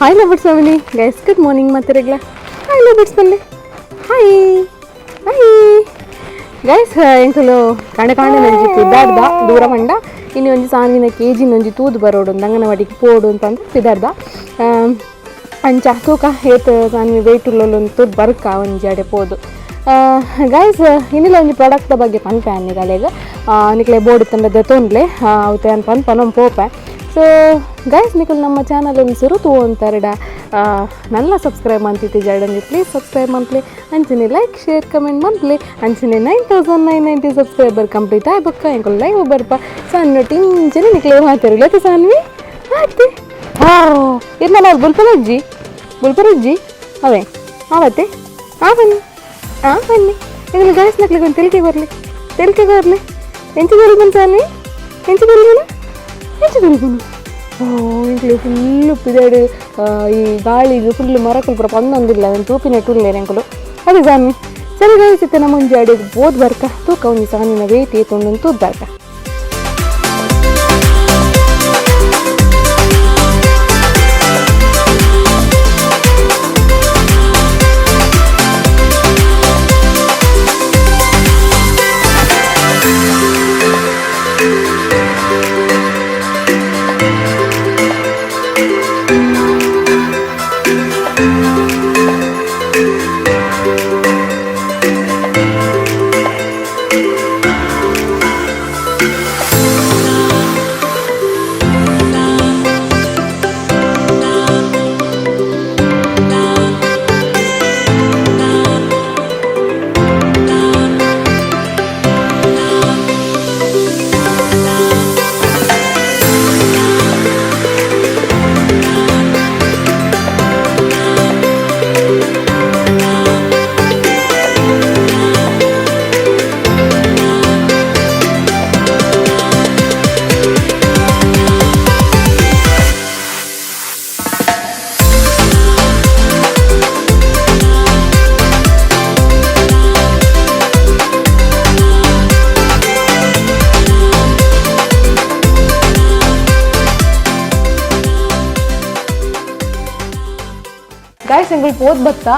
Hi love birds family, guys good morning ಮಾತಿರಗ್ಲ. Hi love birds family, hi hi guys. ಎಂಕುಲು ಕಾಣೆ ಕಾಣೆ ನಂಜಿ ಪಿದಾರ್ದ ದೂರ ಮಂಡ ಇನ್ನು ಒಂಜಿ ಸಾನಿನ ಕೆ ಜಿ ಒಂಜಿ ತೂದು ಬರೋಡು ಅಂಗನವಾಡಿಗೆ ಪೋಡು ಅಂತಂದು ಪಿದಾರ್ದ. ಅಂಚ ತೂಕ ಏತ್ ಸಾನ್ವಿ ವೆಯ್ಟ್ ಉಳ್ಳೊಲು ತೂದು ಬರ್ಕ ಒಂಜಿ ಅಡೆ ಪೋದು. ಗೈಸ್, ಇನ್ನಿಲ್ಲ ಒಂಜಿ ಪ್ರಾಡಕ್ಟ್ದ ಬಗ್ಗೆ ಪನ್ಪೆ ಅನ್ನಿಗಲೆಗ್ ನಿಕ್ಲೆ ಬೋರ್ಡ್ ಇತ್ತಂಡ ದೆತೊನ್ಲೆ ಅವತ್ತೆ ಅನ್ ಪನ್ಪ ನಮ್ ಪೋಪೆ. ಸೊ ಗೈಸ್, ನಿಕುಲು ನಮ್ಮ ಚಾನಲ್ ಒಂದು ಸುರು ತೂವೊಂತಾರಡ ನನ್ನ ಸಬ್ಸ್ಕ್ರೈಬ್ ಮಂತಿತ್ತಿ ಪ್ಲೀಸ್ ಸಬ್ಸ್ಕ್ರೈಬ್ ಮಂತ್ಲಿ, ಅಂಚನೆ ಲೈಕ್ ಶೇರ್ ಕಮೆಂಟ್ ಮಂತ್ಲಿ. ಅಂಚನೆ 9990 ಸಬ್ಸ್ಕ್ರೈಬರ್ ಕಂಪ್ಲೀಟ್ ಆಯ್ ಬೊಕ್ಕ ಎಂಕುಲು ಲೈವ್ ಬರ್ಪ. ಸಣ್ಣ ಟಿಂಚನೆ ನಿಕ್ಲೆ ಮಾತಾಡಲಿ ಅತ್ತೆ ಸಾನ್ವಿ ಆಯ್ತು. ಹಾ ಇರ್ನ ನಾವು ಬುಲ್ಪರಜ್ಜಿ ಬುಲ್ಪರಜ್ಜಿ ಅವೇ ಆವತ್ತೆ. ಆ ಬನ್ನಿ, ಆ ಬನ್ನಿ. ಎಂಕುಲು ಗೈಸ್ ನಕ್ಲಿಗೆ ಒಂದು ತೆಲಿಕೆ ಬರಲಿ, ತೆಲಿಕೆ ಬರಲಿ. ಎಂಚ ಬಲ್ಬನ್ ಸಾನ್ವಿ? ಎಂಚ ಬಲ್ಬನ? ಎಂಚ ಬಲ್ಬನು? ಓ ಎಂಕ್ಲೆ ಫುಲ್ಲು ಪಿದಾಡು ಈ ಗಾಳಿಗೆ ಫುಲ್ ಮರಕುಲು ಪೂರ ಪಂದೊಂದಿಲ್ಲ, ಒಂದು ತೂಪಿನ ಉಲ್ಲೇರು ಎಂಕುಲು. ಅದೇ ಸಾನ್ವಿ. ಸರಿ ಗೈಸ್, ಇತ್ತೆ ನಮ್ಮ ಒಂಜಿ ಅಡೆಗೆ ಬೋದ್ ಬರ್ಕ. ತೂಕ ಒಂಜಿ ಸಾನಿನ ವೇಟ್ ಏತುಂಡು ತೂದ್ ಬರ್ಕ. ಗಾಯ್ಸ್, ಎಂಕುಲು ಪೋದ್ ಬತ್ತ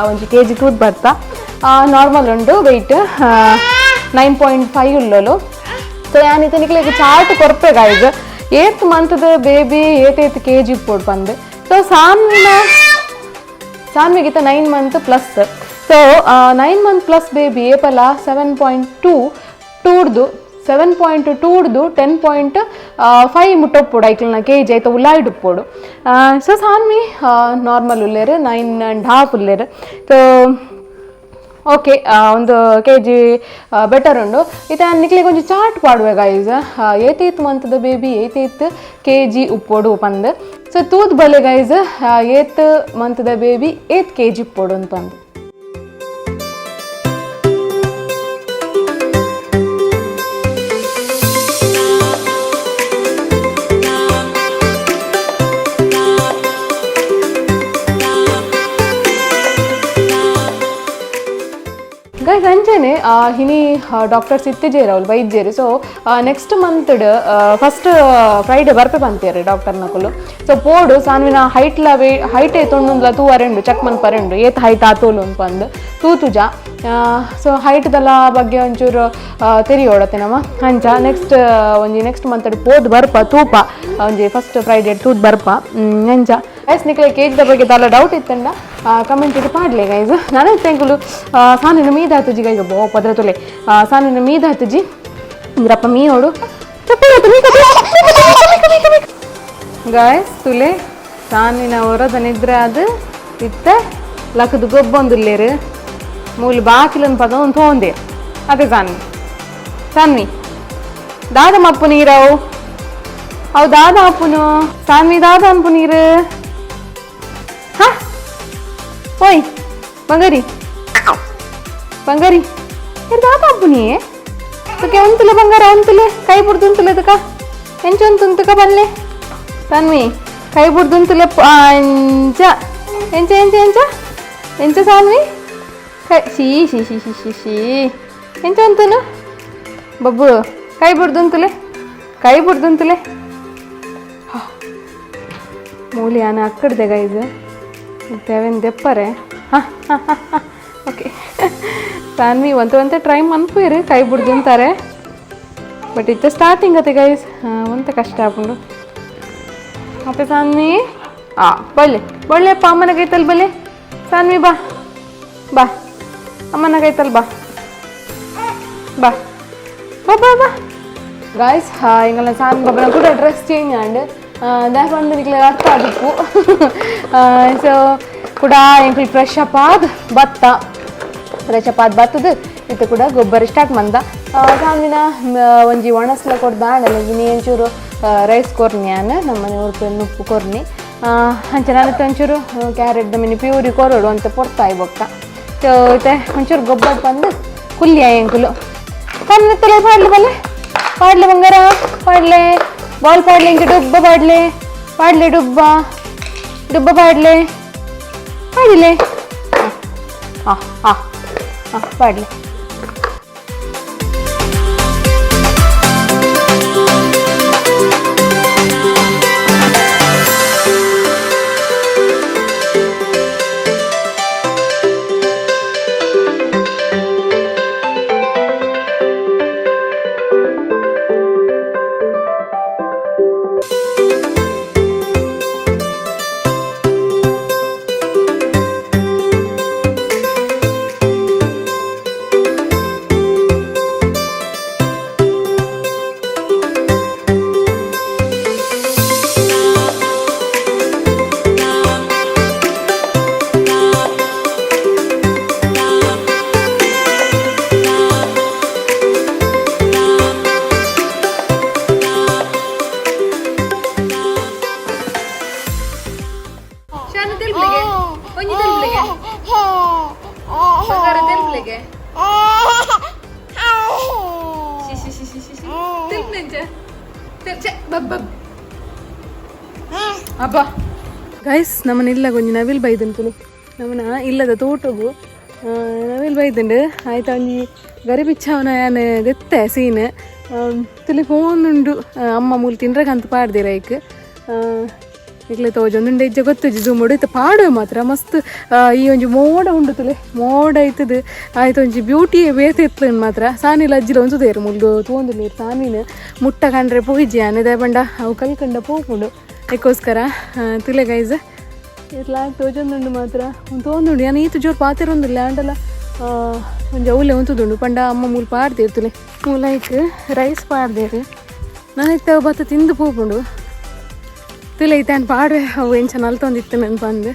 ಒಂಜಿ ಕೆ ಜಿ ತೂದ್ ಬತ್ತ. ನಾರ್ಮಲ್ ಉಂಡು ವೆಯ್ಟ್, 9.5 ಉಳ್ಳೋಲು. ಸೊ ಯಾನ್ ಇತ್ತೆ ನಿಕ್ಲೆಗ್ ಚಾರ್ಟ್ ಕೊರ್ಪೆ ಗಾಯ್ಸ್, ಏತ್ ಮಂತ್ದ ಬೇಬಿ ಏತ್ ಏತ್ ಕೆ ಜಿ ಇಪ್ಪೊಡು ಪಂದ್. ಸೊ ಸಾನ್ವಿನ ಸಾನ್ವಿಗಿತ್ತ 9 month plus. So 9 month plus baby ಏಪಲ 7.2 ಟೂರ್ದು, 7.2ಡ್ದು 10.5 ಮುಟ್ಟೊಪ್ಪೊಡು ಐಕ್ಲನ ಕೆ ಜಿ ಐತ ಉಲಾಯ್ಡ್ ಉಪ್ಪೊಡು. ಸೊ ಸಾನ್ವಿ ನಾರ್ಮಲ್ ಉಲ್ಲೇರು, 9.5 ಉಲ್ಲೇರು. ಸೊ ಓಕೆ, ಒಂದು ಕೆ ಜಿ ಬೆಟರ್ ಉಂಡು. ಇತ್ತೆ ನಿಕ್ಲೆಗ್ ಒಂಜಿ ಚಾರ್ಟ್ ಪಾಡುವೆ ಗೈಸ್, ಏತ್ ಏತ್ ಮಂತ್ದ ಬೇಬಿ ಏತ್ ಏತ್ ಕೆ ಜಿ ಉಪ್ಪೊಡು ಪಂದ್. ಸೊ ತೂದ್ ಬಲೆ ಗೈಸ್, ಏತ್ ಮಂತ್ದ ಬೇಬಿ ಏತ್ ಕೆ ಜಿ ಉಪ್ಪೊಡು ಅಂತ ಪಂದ್. ಗೈಸ್, ಅಂಚನೆ ಹಿನಿ ಡಾಕ್ಟರ್ಸ್ ಇತ್ತಿಜೇರು, ಅವ್ಲು ವೈದ್ಯರು. ಸೊ ನೆಕ್ಸ್ಟ್ ಮಂತ್ಡ್ ಫಸ್ಟ್ ಫ್ರೈಡೆ ಬರ್ಪೆ ಪಂತೇರು ಡಾಕ್ಟರ್ ನಕುಲು. ಸೊ ಪೋಡು ಸಾನ್ವಿನ ಹೈಟ್ಲ ವೇ ಹೈಟ್ ಏತೊಂಡುಂದ್ಲ ತೂವರೆಂಡು, ಚೆಕ್ ಮನ್ಪರೆಂಡು, ಏತ್ ಹೈಟ್ ಆತೋಲು ಅಂತ ಪಂದ್ ತೂತುಜ. ಸೊ ಹೈಟ್ದೆಲ್ಲ ಬಗ್ಗೆ ಒಂಚೂರು ತೆರಿಯೋಡತ್ತೆ ನಮ್ಮ. ಅಂಚ ನೆಕ್ಸ್ಟ್ ಒಂಜಿ ನೆಕ್ಸ್ಟ್ ಮಂತ್ ಪೋದ್ ಬರ್ಪ, ತೂಪ ಒಂಜಿ ಫಸ್ಟ್ ಫ್ರೈಡೆ ತೂದ್ ಬರ್ಪ. ಅಂಚ ಗೈಸ್, ನಿಕ್ಲೆ ಕೇಜ್ದ ಬಗ್ಗೆ ದಾಲ ಡೌಟ್ ಇತ್ತಂಡ ಕಮೆಂಟ್ ಇಟ್ಟು ಪಾಡ್ಲೆ ಗೈಸ್. ನಾನು ಎಂಕುಲು ಸಾನಿನ ಮೀದ ಹತ್ತುಜಿ ಗೈಸ್, ಬೋ ಪದ್ರ ತುಲೆ ಸಾನಿನ ಮೀದ ಹತ್ತುಜಿ ಇಂದ್ರಪ್ಪ ಮೀಯೋಡು. ಗಾಯ್ಸ್, ತುಲೆ ಸಾನಿನ ಹೊರದ ನಿದ್ರೆ ಅದು ಇತ್ತ ಲಕ್ಕದ ಗೊಬ್ಬೊಂದುಲ್ಲೇರು. ಮೂಲು ಬಾಕಿಲನ್ ಪದ ಒಂದು ತೋಂದೇರು ಅದೇ. ಸಾನ್ವಿ, ಸಾನ್ವಿ, ದಾದ ಮಪ್ಪು ನೀರವು ಅವು ದಾದ ಅಪ್ಪುನು? ಸಾನ್ವಿ, ದಾದ ಅನ್ಪು ನೀರು? ಹಾ, ಓಯ್ ಬಂಗಾರಿ, ಬಂಗಾರಿ, ದಾದ ಅಪ್ಪುನಿ? ತುಕೆ ಉಂತುಲೆ ಬಂಗಾರ, ಉಂತುಲೆ. ಕೈ ಬುಡ್ದು ಉಂತುಲೆ ತುಕ. ಎಂಚ ಉಂತುಕ ಬನ್ಲೆ ಸಾನ್ವಿ? ಕೈ ಬುಡ್ದು ಉಂತುಲೆ. ಅಂಚ ಎಂಚ ಎಂಚ ಎಂಚ ಎಂಚ ಸಾನ್ವಿ? ಕೈ ಶೀ ಶೀ ಶೀ ಶೀ ಶೀ ಶೀ. ಎಂಚ ಉಂತುನು ಬಬ್ಬು? ಕೈ ಬುಡ್ದು ಉಂತುಲೆ, ಕೈ ಬುಡ್ದು ಉಂತುಲೆ. ಮೂಲಿ ಆನ ಅಕ್ಕಡ್ದೆ ಗೈಸ್ ತೇವೆನ್ ದೆಪ್ಪರೆ ಓಕೆ ಸಾನ್ವಿ ಒಂತೆ ಒಂತೆ ಟ್ರೈ ಮನ್ಪುಯಿರು ಕೈ ಬುಡ್ದುಂತಾರೆ ಬಟ್ ಇತ್ತೆ ಸ್ಟಾರ್ಟಿಂಗ್ ಅತ್ತೆ ಗೈಸ್ ಒಂತೆ ಕಷ್ಟ ಆಪುಂಡು ಮತ್ತೆ ಸಾನ್ವಿ ಆ ಬಲ್ಲೆ ಬಳ್ಳೆಪ್ಪ ಅಮ್ಮನ ಕೈತಲ್ ಬಲ್ಲೆ ಸಾನ್ವಿ ಬಾ ಬಾ ಅಮ್ಮನ ಕೈತಲ್ ಬಾ ಬಾ ಬಾ ಬಾ ಬಾ ಗಾಯ್ಸ್ ಎಂಗಲ ಸಾನ್ ಬಾಬನ ಕೂಡ ಡ್ರೆಸ್ ಚೇಂಜ್ ಆಂಡ್ ದಾಯ ಪಂಡ ನಿಕ್ಲೆ ಅರ್ಥ ಆದಿಪ್ಪು ಸೊ ಕೂಡ ಎಂಕುಲು ಫ್ರೆಶ್ ಅಪ್ ಆದ್ ಬತ್ತ ಫ್ರೆಶ್ ಅಪ್ ಆದ್ ಬತ್ತದ ಇತ್ತೆ ಕೂಡ ಗೊಬ್ಬರ ಸ್ಟಾರ್ಟ್ ಮಂದ ಸಾನ್ವಿನ ಒಂಜಿ ಒಣಸ್ಲ ಕೊಡ್ದಾಂಡಲ ಇನಿ ಒಂಚೂರು ರೈಸ್ ಕೊರ್ನಿ ಯಾನ್ ನಮ್ಮನೆ ಉಡುಪು ನುಪ್ಪು ಕೊರ್ನಿ ಅಂಚ ನಾನು ಒಂಚೂರು ಕ್ಯಾರೆಟ್ ದ ಮಿನಿ ಪ್ಯೂರಿ ಕೊರಡು ಅಂತ ಪೊರ್ತಾಯಿ ಬೊಕ್ಕ ಸೊ ಇತ್ತೆ ಒಂಚೂರು ಗೊಬ್ಬರ ಬಂದು ಕುಲ್ಲಿಯ ಎಂಕುಲು ಕಣ್ಣೆತ್ತಲೆ ಪಾಡ್ಲಿ ಬಲ್ಲೆ ಪಾಡ್ಲೆ ಬಂಗಾರ ಪಾಡ್ಲೆ ಬಾಲ್ ಪಾಡ್ಲೆ ಇಂಚ ಡುಬ್ಬ ಪಾಡ್ಲೆ ಪಾಡ್ಲೆ ಡುಬ್ಬ ಡುಬ್ಬ ಪಾಡ್ಲೆ ಪಾಡಿಲೆ ಆ ಆ ಆ ಪಾಡ್ಲೆ ಅಬ್ಬಾ ಗೈಸ್ ನಮ್ಮನ ಇಲ್ಲ ಗೊಂಜಿ ನವಿಲ್ ಬೈದಂತುಲು ನಮ್ಮನ ಇಲ್ಲದ ತೋಟಗು ನವಿಲ್ ಬೈದುಂಡು ಆಯ್ತು ಒಂಜಿ ಗರಿಬಿಚ್ಚಾವನ ಯಾನ್ ದೆತ್ತೆ ಸೀನ್ ತುಲಿ ಫೋನ್ ಉಂಡು ಅಮ್ಮ ಮೂಲು ತಿಂಡ್ರೆ ಕಂತ ಪಾಡ್ದಿರ ಐಕ್ ಇಕ್ಲೆ ತೋಜೊಂದುಂಡು ಇಜ್ಜ ಗೊತ್ತುಜ್ಜಿ ಜೂಮುಡು ಇತ್ತೆ ಪಾಡುವೆ ಮಾತ್ರ ಮಸ್ತ್ ಈ ಒಂಜಿ ಮೋಡ ಉಂಡು ತುಲೆ ಮೋಡ ಐತದು ಆಯ್ತು ಒಂಜಿ ಬ್ಯೂಟಿ ಬೇತೆ ಇತ್ತು ಮಾತ್ರ ಸಾನಿಲ ಅಜ್ಜಿಲ ಒಂಜುದೇರು ಮುಲ್ಲು ತೋಂದುಲ್ಲೇರು ಸಾನಿನ ಮುಟ್ಟ ಕಂಡ್ರೆ ಪೋಯಿಜಿ ಯಾನ್ ದಾಯೆ ಪಂಡ ಅವು ಕಲ್ಕಂಡ ಪೋಪುಂಡು ಅದಕ್ಕೋಸ್ಕರ ತುಲೆ ಗೈಸ್ ಇತ್ಲಾಗ್ ತೋಜೊಂದುಂಡು ಮಾತ್ರ ತೋಂದುಂಡು ಯಾನ್ ಈತ್ ಜೋರು ಪಾತೆರೊಂದುಲ್ಲೆ ಆಂಡಲ ಒಂಜಿ ಅವ್ಲೆ ಉಂತುದುಂಡು ಪಂಡ ಅಮ್ಮ ಮೂಲು ಪಾಡ್ದೇರು ತುಲೆ ಮೂಲು ಐಕ್ ರೈಸ್ ಪಾಡ್ದೇರು ನಾನು ಇತ್ತೆ ಅವು ಬತ್ತ ತಿಂದು ಪೋಪುಂಡು ತುಲೆ ಐತೆ ಪಾಡುವೆ ಅವು ಎಂಚ ನಲ್ತೊಂದಿತ್ತು ನೆನ್ಪಂದು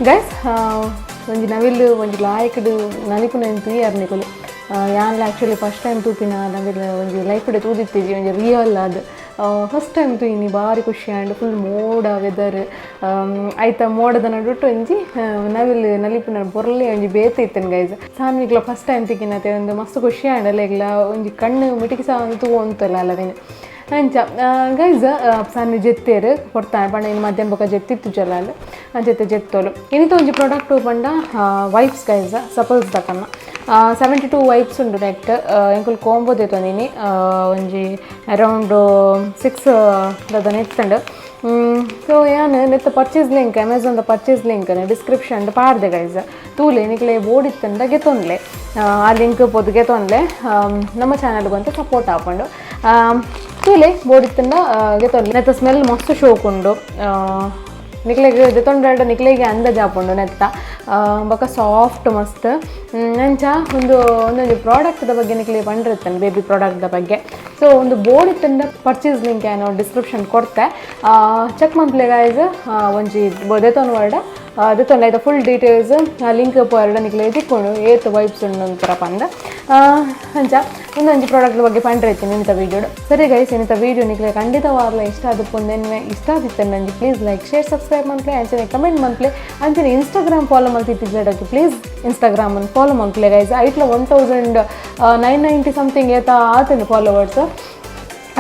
ಗೈಸ್ ಒಂಜಿ ನವಿಲ್ ಒಂಜಿ ಲಾಯ್ಕ್ಡ್ ನಲಿಪುನ ತೂಯರ್ ನಿಕುಲು ಯಾನ್ಲ actually first time ತೂಪಿನ ನವಿಲ್ ಒಂಜಿ ಲೈಫ್ ತೂದಿತ್ತಿಜಿ ಒಂಜಿ ರಿಯಲ್ ಅದು ಫಸ್ಟ್ ಟೈಮ್ ತೂಯಿನಿ ಬಾರಿ ಖುಷಿ ಆಂಡ್ ಫುಲ್ ಮೋಡ ವೆದರ್ ಐತ ಮೋಡದ ನಡುಟು ಒಂಜಿ ನವಿಲ್ ನಲಿಪುನ ಬೊರ್ಲೆ ಒಂಜಿ ಬೇತೆ ಇತ್ತನ್ ಗೈಸ್ ಸಾನ್ವಿಗ್ಲ ಫಸ್ಟ್ ಟೈಮ್ ತಿಕ್ಕಿನತೆ ಒಂದು ಮಸ್ತ್ ಖುಷಿ ಆಂಡ್ ಅಲ್ಲೆಗ್ಲ ಒಂಜಿ ಕಣ್ಣು ಮಿಟಿಕಿ ಸಹ ಒಂದು ತೂವಂತಲ್ಲ ಅಲ್ಲವೇನು ಅಂಚ ಗೈಸ್ ಸಾನ್ವಿ ಜೆತ್ತೇರು ಕೊಡ್ತಾನೆ ಪಂಡ ಇನ್ನು ಮಧ್ಯಾಹ್ನ ಬೊಕ ಜೆತ್ತಿತ್ತು ಜಲಾಲ್ ಅಂಚತೆ ಜೆತ್ತೋಲು ಇನಿತ ಒಂಜಿ ಪ್ರಾಡಕ್ಟ್ ಪಂಡ wipes guys suppose ದಕನ್ನ 72 wipes ಉಂಡು ನೆಟ್. ಎಂಕುಲು ಕೋಂಬೋ ದೆತ್ತೊಂದಿನಿ, ಒಂಜಿ ಅರೌಂಡ್ 6 ದಾದ ಇತ್ತುಂಡು. ಸೊ ಯಾನ್ ನೆತ್ತ ಪರ್ಚೇಸ್ ಲಿಂಕ್, ಅಮೆಝಾನ್ದ purchase link description ಪಾಡ್ದೆ ಗೈಸ್. ತೂಲೆ, ನಿಕ್ಲೆ ಬೋಡಿತ್ತಂಡ ಗೆತೊನ್ಲೆ, ಆ ಲಿಂಕ್ ಪೋದು ಗೆತೊನ್ಲೆ. ನಮ್ಮ ಚಾನಲ್ಗೆ ಅಂತ ಸಪೋರ್ಟ್ ಆಪುಂಡು. ತೂಲೆ, ಬೋಡಿತ್ತಂಡ ಗೆತೊನ್ಲೆ. ನೆತ್ತ ಸ್ಮೆಲ್ ಮಸ್ತ್ ಶೋಕ್ ಉಂಡು. ನಿಕ್ಲೆಗ್ ದೆತೊಂಡ ನಿಕ್ಲೆಗೆ ಅಂದಾಜು ಆಪುಂಡು ನೆತ್ತ. ಬೊಕ ಸಾಫ್ಟ್ ಮಸ್ತ್. ಅಂಚ ಒಂದು ಒಂದೊಂಜಿ ಪ್ರಾಡಕ್ಟ್ದ ಬಗ್ಗೆ ನಿಕ್ಲೆ ಪಂಡಿರ್ತೇನೆ, ಬೇಬಿ ಪ್ರಾಡಕ್ಟ್ದ ಬಗ್ಗೆ. ಸೊ ಒಂದು ಬೋಡಿತ್ತಂಡ ಪರ್ಚೇಸ್ ಲಿಂಕ್ ಏನೋ ಡಿಸ್ಕ್ರಿಪ್ಷನ್ ಕೊಡ್ತೆ, ಚೆಕ್ ಮನ್ಪ್ಲೆ ಗೈಸ್. ಒಂಜಿ ದೆತೊನ್ ವರ್ಡ ದೆತೊಂಡ ಐತ full details link ಪೋಯರ್ಡ ನಿಕ್ಲೆ ತಿಕ್ಕೊಂಡು, ಏತ್ ವೈಪ್ಸ್ ಉಂಡು ಅಂತರ ಪಂದ. ಅಂಚ ಒಂದೊಂಜಿ ಪ್ರಾಡಕ್ಟ್ ಬಗ್ಗೆ ಪಂಡ್ರೈತೀನಿ ಇಂಥ ವೀಡಿಯೋ. ಸರಿ ಗೈಸ್, ಇಂಥ ವೀಡಿಯೋ ನಿಕ್ಲೆ ಖಂಡಿತವಾಗ್ಲ ಇಷ್ಟ ಆದಪ್ಪೊಂದೆನ್ವೆ. ಇಷ್ಟ ಆದಿತ್ತೆ ನಂಜಿ please like, share, subscribe ಮನ್ಪ್ಲೆ. ಅಂಚನೆ ಕಮೆಂಟ್ ಮನ್ಪ್ಲೆ. ಅಂಚನೆ ಇನ್ಸ್ಟಾಗ್ರಾಮ್ ಫಾಲೋ ಮಲ್ತಿತ್ತಿದ್ದಕ್ಕೆ ಪ್ಲೀಸ್ ಇನ್ಸ್ಟಾಗ್ರಾಮನ್ನು ಫಾಲೋ ಮನ್ಪ್ಲೆ ಗೈಸ್. ಐಟ್ಲ 1990 ಸಮಥಿಂಗ್ ಏತ ಆತಂಡು ಫಾಲೋವರ್ಸ್.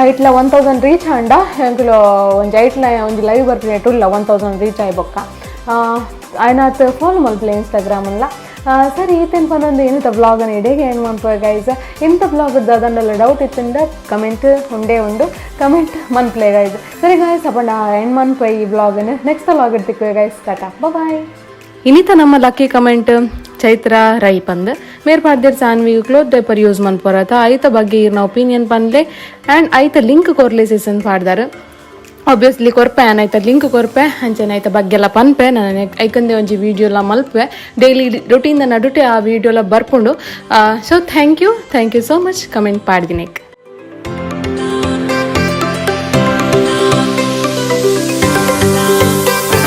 ಐಟ್ಲ 1000 ರೀಚ್ ಆಂಡ ಎಂಕುಲು ಒಂಜಿ ಐಟ್ಲ ಒಂಜಿ ಲೈವ್ ಬರ್ಪಿನ ಉಲ್ಲ. 1000 ರೀಚ್ ಆಯ್ ಬೊಕ್ಕ ಆಯ್ನಾತ್ ಫಾಲೋ ಮಲ್ಪಲೆ ಇನ್ಸ್ಟಾಗ್ರಾಮನ್ಲ. ಸರಿ, ಈತೇನು ಪನೊಂದು ಇಂಥ ವ್ಲಾಗನ್ನು ಇಡೀ ಏನು ಮನ್ಪುವೆ ಗೈಸ್. ಇಂಥ ವ್ಲಾಗ್ ದಾದಂಡಲ ಡೌಟ್ ಇತ್ತಿಂದ ಕಮೆಂಟ್ ಉಂಡೇ ಉಂಡು, ಕಮೆಂಟ್ ಮನ್ಪ್ಲೆ ಗೈಸ್. ಸರಿ ಗೈಸ್, ಅಪ್ಪಂಡ ಎಂಡ್ ಮನ್ಪೆ ಈ ವ್ಲಾಗನ್ನು. ನೆಕ್ಸ್ಟ್ ವ್ಲಾಗ್ ಇಡ್ತಿಕ್ವೆ ಗೈಸ್. ಟಾಟಾ, ಬಾಯ್. ಇನ್ನಿತ ನಮ್ಮ ಲಕ್ಕಿ ಕಮೆಂಟ್ ಚೈತ್ರ ರೈ ಪಂದ್ ಮೇರ್ ಪಾಡ್ದೇರ್, ಸಾನ್ವಿ cloth diaper use ಮನ್ಪೊರತ, ಐತ ಬಗ್ಗೆ ಇರ್ನ ಒಪಿನಿಯನ್ ಪನ್ಲೆ ಆ್ಯಂಡ್ ಐತ ಲಿಂಕ್ ಕೊರ್ಲೆ ಸೀಸನ್ ಪಾಡ್ದಾರ. ಆಬ್ವಿಯಸ್ಲಿ ಕೊರ್ಪೆ ಆಯ್ತ, ಲಿಂಕ್ ಕೊರ್ಪೆ. ಅಂಚನೆ ಐತ ಬಗ್ಗೆಲ್ಲ ಪನ್ಪೆ. ನಾನು ಐಕಂದೆ ಒಂಜಿ ವೀಡಿಯೋಲ ಮಲ್ಪೆ, ಡೈಲಿ ರೊಟೀನ್ ನಡುಟೆ ಆ ವೀಡಿಯೋಲ ಬರ್ಪುಂಡು. So thank you, thank you so much comment ಪಾಡ್ದಿನೆಕ್.